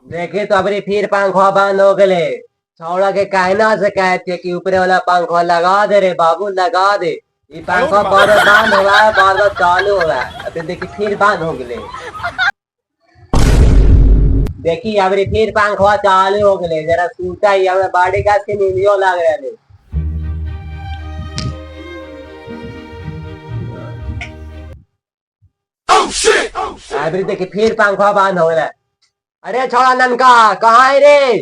देखे तो अबरी फिर पंखा बंद हो गए। छौड़ा के कहना से कहते कि ऊपरे वाला पंखा लगा दे रे बाबू, लगा दे। ये पंखा बार बार बंद हो रहा है, बार बार चालू हो रहा है। अभी देखी फिर बंद हो गए। देखी अबरी फिर पंखा चालू हो गए। जरा सूता ही हमें बाड़ी गाछ के नींदियो लग रहा है। अबरी देखी फिर पंखा बंद हो गया। अरे छोड़ा ननका कहाँ है रे?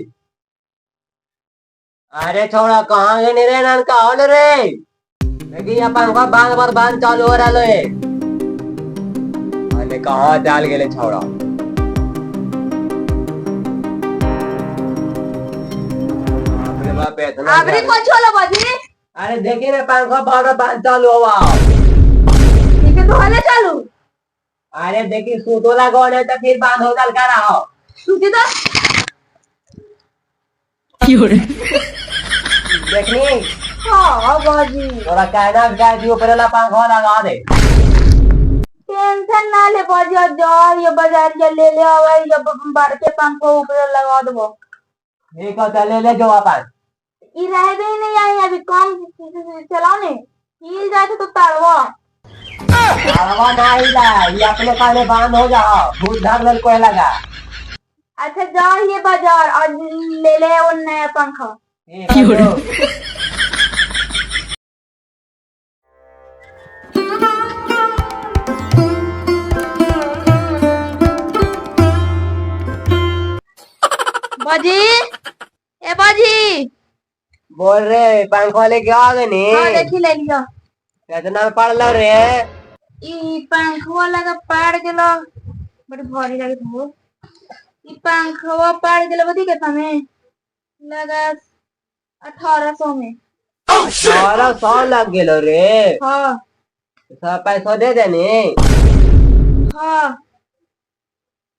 अरे छोड़ा कहाँ गए रे ननका? आओ रे, देखी ये पंखा बार बार बंद चालू हो रहा है। अरे कहाँ चल गए छोड़ा? बाप रे बाप, इतना आबरी गर्मी। कौन छोला बाजी? अरे देखी रे, पंखा बार बार बंद चालू हुआ। ठीक है तो हले चालू। अरे देखी सूतोला कौन है तो फिर बंद हो चल कर रहा। सुती तो देखनी। हाँ बाजी। थोड़ा कहना क्या ऊपर वाला पंखा लगा दे। टेंशन ना ले बाजी, और जाओ ये बाजार के ले ले आवा, ये बड़के पंखो ऊपर लगा दबो। ठीक है, चले ले जो अपन। ई रह गई नहीं आई अभी कम चलाओ ने हिल जाए तो ताड़वा। हवा ना हिला, ये अपने काने बंद हो जाओ, भूत भाग लल कोई लगा। अच्छा जाओ ये बाजार और ले ले वो नया पंखा। ठीक है, जो। बाजी, ए बाजी। बोल रे, पंखा लेके आ गए नी? हाँ देखी ले लियो। कितना में पड़ लो रे? ई पंखवा लगा पाड़ गेलो, बड़ी भारी लगे हो। ई पंखवा पाड़ गेलो बदी के में लगा 1800 में। 1800 लग गेलो रे? हाँ। सब पैसा दे देनी? हाँ।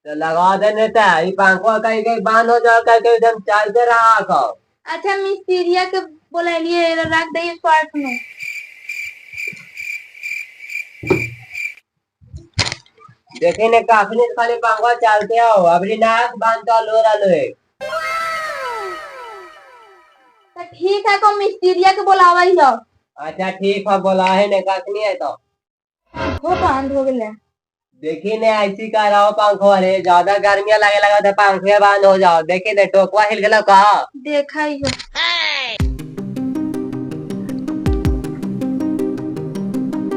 तो लगा देने ते ई पंखा कहीं कहीं बंद हो जाओ, कहीं कहीं एकदम चलते रहा को। अच्छा मिस्त्रिया के बोलाइए, रख दे पार्ट में। देखे ने काफी ने खाली पंखा चलते हो, अभी नाक बंद चालू हो रहा है। तो ठीक है को मिस्त्रिया के बोलावा ही हो। अच्छा ठीक है, बोला है ने काफी है तो। हो बंद हो गेले। देखी ने ऐसी कर रहा हो पंखो, अरे ज्यादा गर्मियां लगे लगा तो पंखे बंद हो जाओ। देखी ने टोकवा हिल गलो का? देखा ही हो।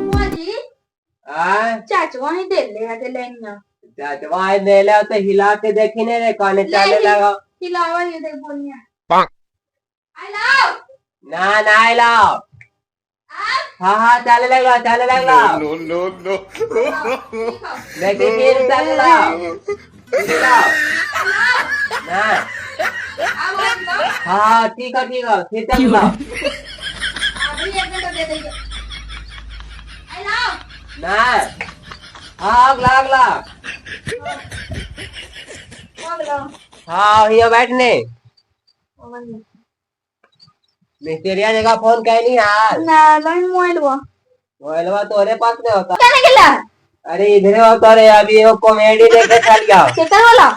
बाजी। आ चाचवा ही दे ले आके लेनिया। चाचवा ही दे ले तो हिला के देखी ने रे कौन चले लगा। हिलावा ही देख बोलिया। आई लाओ। ना ना हिलाओ। हाँ हाँ चले लगा, चले लगा। No, no, no. देखी फिर चले लाओ, हिलाओ ना। हाँ ठीक है ठीक है, फिर चल लाओ। अभी एक घंटा दे देंगे। आई लाओ। ना हाँ अगला अगला। अगला। हाँ यहाँ बैठने मिस्त्रिया जगह फोन कैनी यार। ना लाइन मोबाइल वो। मोबाइलवा तोरे पास नहीं होता। कहने गेला? अरे इधर होता रे, अभी वो कॉमेडी देखे चल गया। केकर वाला?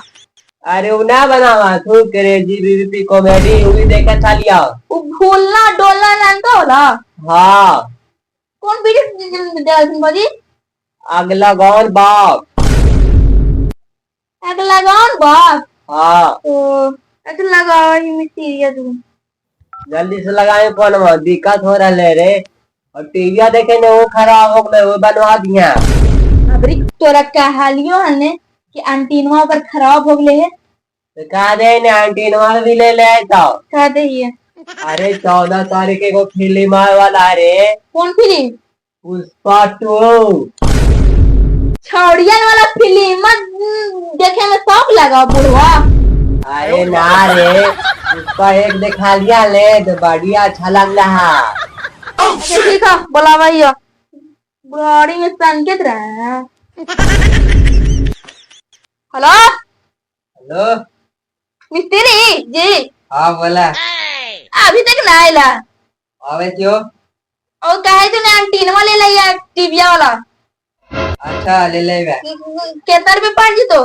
अरे वो ना बनावा तू क्रेजी बीबीपी कॉमेडी, वो भी देखे चल गया। वो भूलना डोलना जानता होला? हाँ। कौन वीडियो डालथिन बाजी? अगला गौन बाप। अगला गौन बाप? हाँ। ओ अच्छा लगाओ ही मिस्त्रिया तू। जल्दी से लगाए फोन में, दिक्कत हो रहा है रे। और टीवी देखे ने वो खराब हो गए, वो बनवा दिया। अबरी तोरा कहलियो हने कि एंटीनवा पर खराब हो गेले है। तो कह दे ने एंटीनवा भी ले ले तो। कह दे ये। अरे 14 तारीख को फिल्म आए वाला रे। कौन फिल्म? पुष्पा 2। छौड़ियन वाला फिल्म देखे में शौक लगा बुढ़वा। अरे ना रे, पुष्पा 1 देखा लिया ले तो बढ़िया अच्छा लग रहा। अच्छा ठीक है, बोलावा ही बुढ़ाड़ी में संकेत रहे हैं। हेलो। हेलो। मिस्त्री जी। हाँ बोला। अभी तक ना आयला। आवे क्यों? और काहे तूने एंटीना ले लिया टीविया वाला? अच्छा ले ले बे। कितना रुपये पड़ जी तो?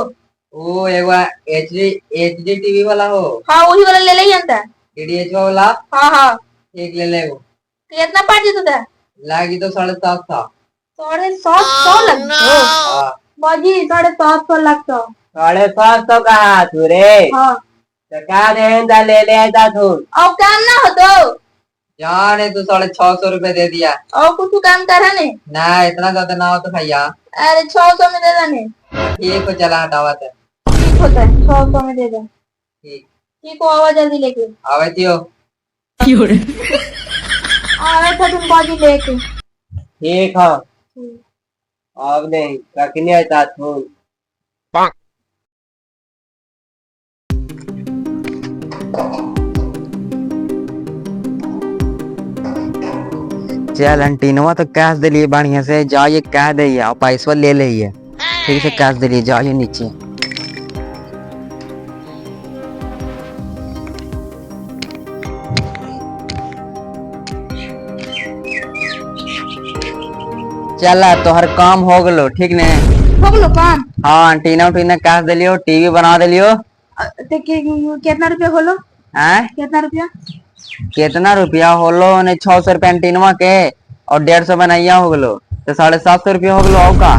ओ एगो एचडी एचडी टीवी वाला हो। हाँ वही वाला ले लिया था। डीडीएच वाला। हाँ हाँ। ठीक ले ले वो। कितना पड़ जी तो था? लागी तो 750। 750 लग तो। हाँ। बाजी 750 लगता। 750 कहा तू रे? हाँ। तो का दे ले ले जा तू। और काम ना हो तो? जाने तो 650 रुपए दे दिया। और कुछ काम करा नहीं? ना इतना ज्यादा ना हो तो भैया। अरे 600 में दे देने। ठीक हो चला हटावा था। ठीक होता है 600 में दे दे। ठीक। ठीक हो आवा जल्दी लेके। आवे थियो। आवे था तुम बाजी लेके। ठीक है। अब नहीं कखनी आता तू। चल अंटीनवा तो कैश दिलिए बढ़िया से, जाइए कह दे और पैसवा ले लिये। ठीक से कैश दिलिए, जाइए नीचे। चल तोहर काम हो गलो, ठीक ने? हो गलो काम? हाँ अंटीना उटीना कैश दिलियो, टीवी बना दिलियो। ते कितना रुपया होलो? हैं? कितना रुपया? कितना रुपया होलो? ने 600 रुपया अंटीनवा के और 150 बनाइया हो गलो, तो 750 रुपया हो गलो। और का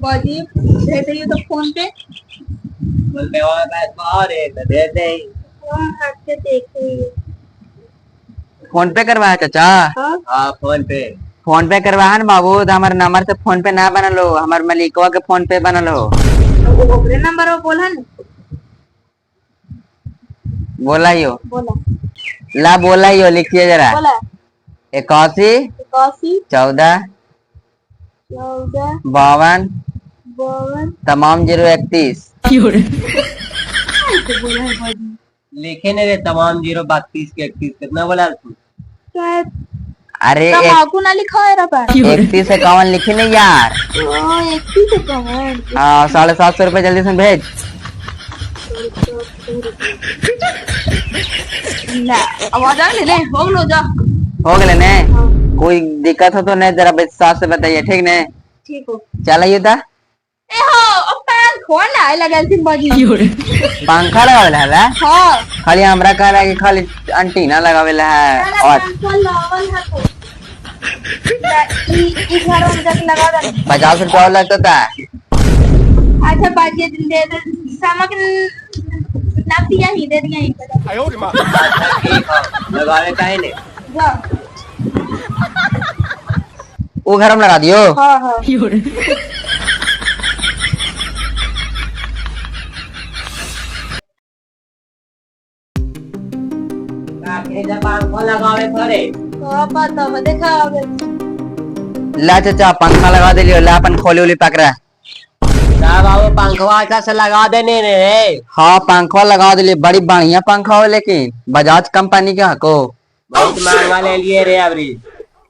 बाजी भेज दियो तो फोन पे। बोल पे और पैसा और है तो दे दे। फोन हाथ से देखे। फोन पे करवाया चाचा? हाँ। हाँ फोन पे। फोन पे करवाया ना बाबू, तो हमारे नंबर से फोन पे ना बनल हो, हमारे मलिकवा के फोन पे बनल हो। ओकरे नंबर वो बोला ना। बोला यो। बोला। ला बोला यो, लिखिए जरा। बोला। 81 81 14 14 52 52 तमाम 0 31। ऐसे बोला है बाजी। लिखे नहीं रे तमाम 0 32 के 31 कितना बोला तू? शायद अरे तमाकू ना लिखा है रबा। 31 51 लिखी नहीं यार। ओ 31 51। हाँ 750 रुपए जल्दी से भेज। ना आवाज आ ले हो लो जा। हो गए ने? हाँ। कोई दिक्कत हो तो नहीं जरा साथ से बताइए, ठीक ने? ठीक हो। चल ता। ए हो अब पंखो ना लगल थी बाजी। पंखा लगावेला है? हाँ। खाली हमरा कह रहा है कि खाली अंटीना लगावेला है। और पंखा लावल है तो ई घर में जाके लगा दे। 50 रुपया और लगता था। अच्छा बाजी दे दे सामक ना दिया ही दे दिया ही। अच्छा ठीक है लगावे काहे ने? जा। वो घर में लगा दियो। हाँ हाँ। काहे पंखो लगावे थोड़े? तो पता हो देखा आवे। ला चाचा पंखा लगा दिलियो, ला अपन खोली उली पकड़ा। का बाबू पंखवा अच्छा से लगा देने रे? हाँ पंखा लगा दिलियो, बड़ी बढ़िया पंखा हो, लेकिन बजाज कंपनी के हको। बहुत महंगा ले लिए रे अबरी।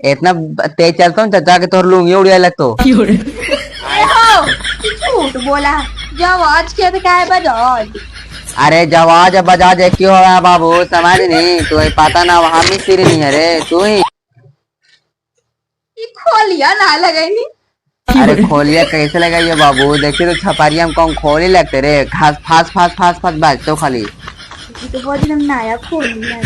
इतना तेज चलता हूँ चाचा के तोहर लुंगी उड़िया लग तो। ए हो झूठ बोला जब आज के तो काहे बजाज? अरे जवाज बजाज एक ही हो रहा बाबू, समझ नहीं तू पता ना वहाँ भी सिर नहीं है रे तू ही। ई खोलिया ना लगैनी। अरे खोलिया कैसे लगाइए बाबू, देखिए तो छपारिया में कौन खोली लगते रे, घास फास फास फास फास बाज तो खाली। ई तो बहुत दिन नया खोली है।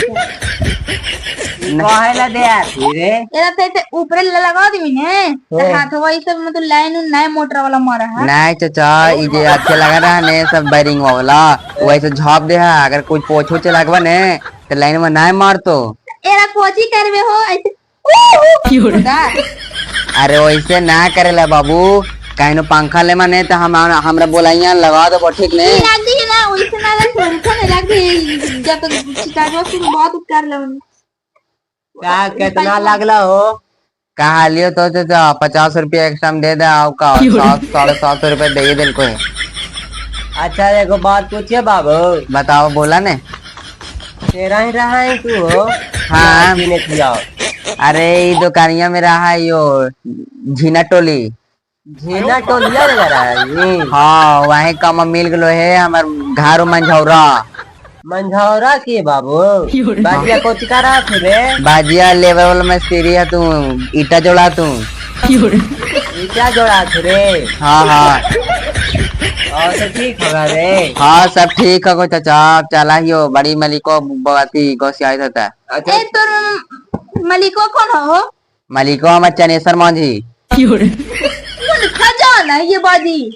काहे ला दे आती रे? एरा ते ते ऊपर लगा दी ने तो हाथ वही सब मतलब लाइन उन नया मोटर वाला मारा है। नहीं चाचा ई जे अच्छे लगा रहा ने सब बैरिंग वाला वैसे झाप दे है, अगर कोई पोछो चला के ने तो लाइन में नहीं मार तो। एरा कोची करवे हो ऐसे ऊ अरे वैसे ना करेला बाबू, कहनो पंखा ले माने तो हम हमरा बोलाइया लगा दो ठीक ने। लग दी ना वैसे ना लग नहीं लग दी जब तक चिताजो से बहुत उपकार ले। का कितना लगला हो? कहा लियो तो चाचा 50 रुपया एक्स्ट्रा में दे दे, आओ का 750 रुपया दे दिल को। अच्छा एगो बात पूछिए बाबू। बताओ बोला ने। तेरा ही रहा है तू हो? हाँ। पीने थी आओ। अरे ये दुकानिया में रहा है यो झीना टोली। झीना टोलिया लगा रहा है ये। हाँ वही कम मिल गलो है हमार घर मंझौरा। मंझौरा के बाबू बाजिया कोची करा थे रे? बाजिया लेबर वाला मिस्त्री है तू, ईटा जोड़ा तू। ईटा जोड़ा थे रे? हाँ हाँ। और सब ठीक होगा रे? हाँ सब ठीक है चाचा, आप चला ही हो बड़ी मलिको बगाती गोसियाई था। अच्छा। ए तोर मलिको कौन हो? मलिको हमार चनेसर मांझी। कौन खजाना ये बाजी?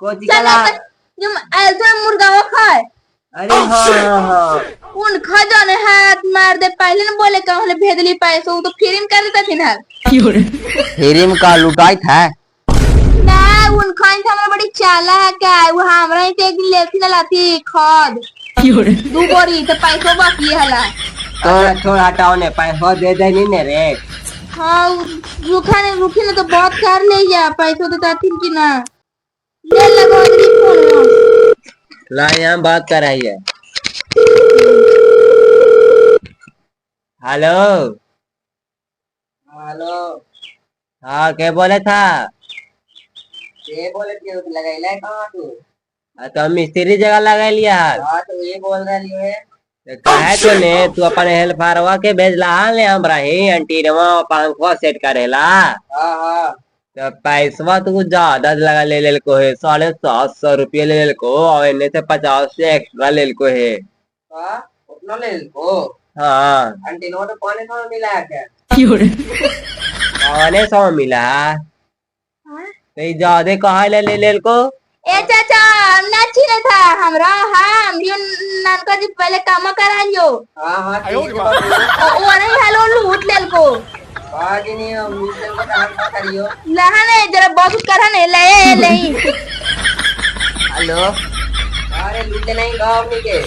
कोची चला करा? जो आयल तो मुर्गा खाए। अरे हाँ हाँ हाँ। उन खजाने हाथ मार दे, पहले न बोले कहले भेजली पैसो, उ तो फ्री में कर देता फिलहाल। फेरी में का लुटाई था? ना उन खान हमरा बड़ी चाला है का, वो हमरा ही एक दिन लेती ना लाती खद दू बोरी तो पैसो बाकी हला। तो छोड़ हटाओ ने, पैसा दे दे नहीं ने रे। हाँ रुखा ने रुखी ने तो बहुत कर ले या पैसो तो ताथिन की ना ले लगो अगली फोन। ला यहाँ बात कर रही है। हेलो हेलो। हाँ क्या बोले था? ये बोले थे लगाइला कहाँ तू? तो हम मिस्त्री जगह लगा लिया है। हाँ तो ये बोल रही है। तो काहे तो ने तू अपन हेल्परवा के भेजला ले हमरा ही अंटीरवा पंखवा सेट करेला। हाँ हाँ। तो पैसवा तू ज्यादा लगा ले लेलको है, 750 रुपये ले लेलको और इन्ने से 50 से एक्स्ट्रा लेलको है। हाँ उतना ले को? हाँ। आंटी नो तो 775 मिला है क्या? 775 मिला तो ये ज्यादा कहा ले ले लेलको? ए चाचा हम ना छीने था हमरा, हाँ हम यो नानका जी पहले काम करालियो। हाँ हाँ ठीक है। ओ नहीं हेलो लूट लेलको। बाजी नहीं हम लूट लेलको तो हम का करियो? लहा ने जरा बहुत करा ने ले ले। हेलो। अरे लूट ले नहीं गाँव नहीं के।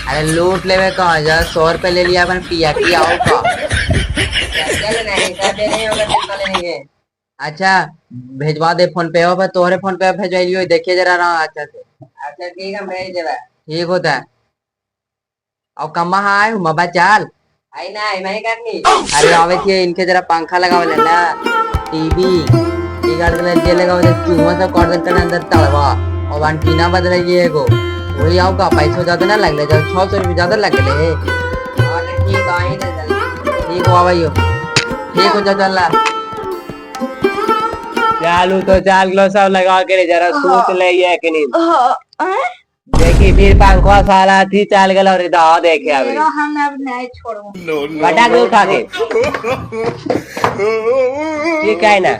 अरे लूट लेवे कहाँ जा, 100 रुपये ले लिया अपन पिया की आओ का। क्या लेना है, हिसाब दे नहीं होगा कितना लेने के। अच्छा भेजवा दे फोन पे पर, तोहरे फोन पे भेजवाइलियो देखिए जरा रहा अच्छा से। अच्छा ठीक है भेज देबे। ठीक होता है। और कम्मा आए मबा चाल आई ना आई नहीं करनी। अरे आवे थी इनके जरा पंखा लगावे ना, टीवी बिगाड़ के जे लगावे चूहा सब कर दे के अंदर तड़वा और एंटीना बदल एगो वही आओ का पैसो ज्यादा ना लगले, जब 600 रुपये ज्यादा लगले। हां ठीक आई ना ठीक हो आवे ठीक हो जा चल चालू तो चाल लो सब लगा के जरा सोच ले ये कि नहीं। हाँ देखी फिर पंखवा साला थी चाल गल और इधर देखे अभी हम अब नहीं छोड़ो पटाख उठा के ठीक है ना।